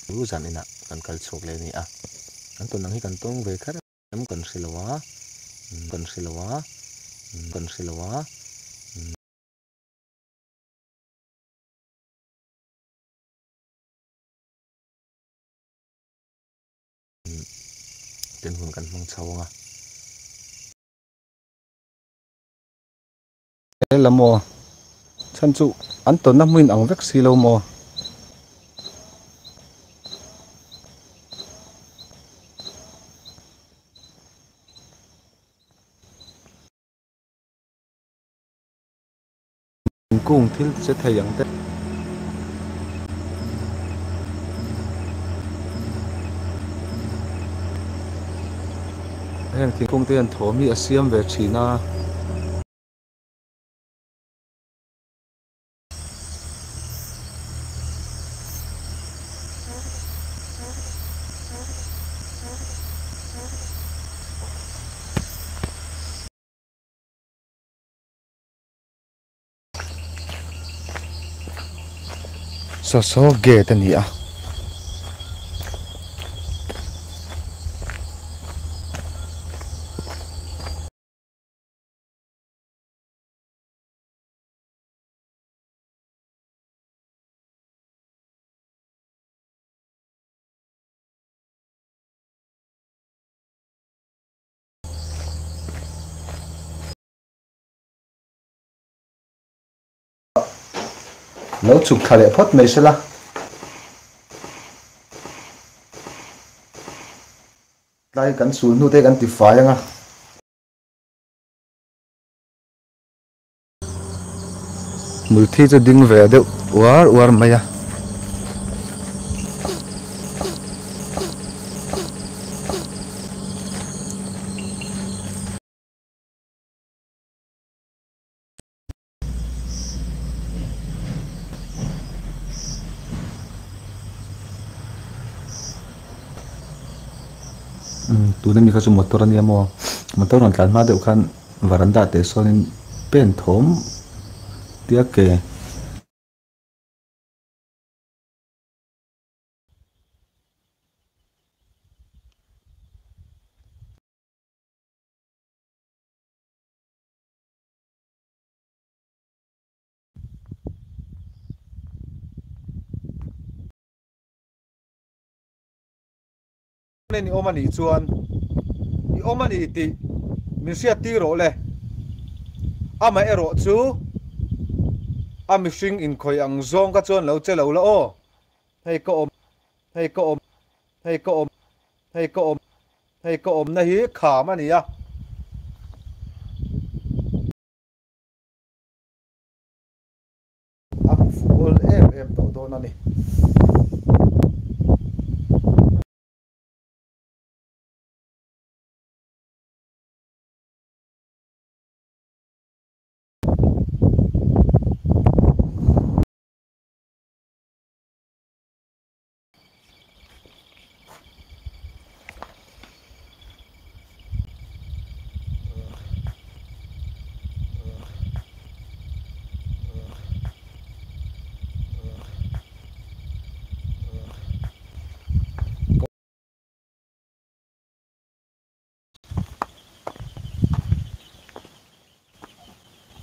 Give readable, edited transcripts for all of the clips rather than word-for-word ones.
Chu zan inah kan kal chhuak leh a ni a, an tawn ang hi kan tawng ve kher em kan hre lo a, kan hre lo a, kan hre lo a. Ten hun kan hmang chho ang a. Ela maw? Chhan chu an tawnna hmun ang vek si lo maw? Thingkung thil che thei ang te. Heng thingkung te hian thawm hi a siam ve thin a. Saw saw gate a ni a. Lo chhuk thla leh phawt mai sela. Tlai kan sul hnu te kan ti fai ang a. Hmulthi chu ding ve deuh uar uar mai a. Umm tuna mi kha chu motor ania maw motor rawn tlan hma deuh khan varanda teh sawnin pen thawm tia ke. Nen i awm a nih chuan i awm a ni tih min hriat tir rawh le. Amaherawh chu a mihring inkhawih ang zawng kha chuan lo che lo la aw. Hei ka awm, hei ka awm, hei ka awm, hei ka awm, hei ka awmna hi kham a ni a. A hmu fuh awl em em tawh dawn a ni.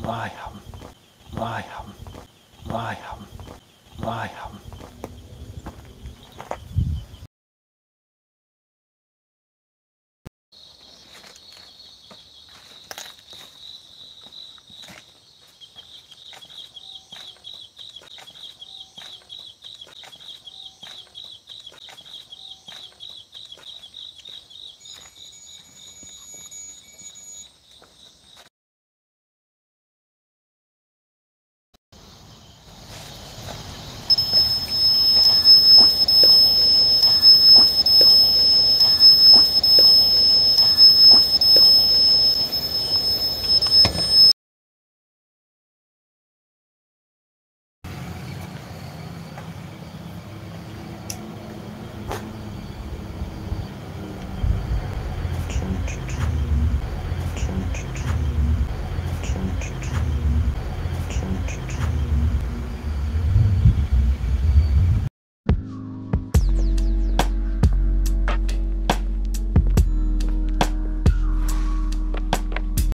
Vai ham, vai ham, vai ham, vai ham.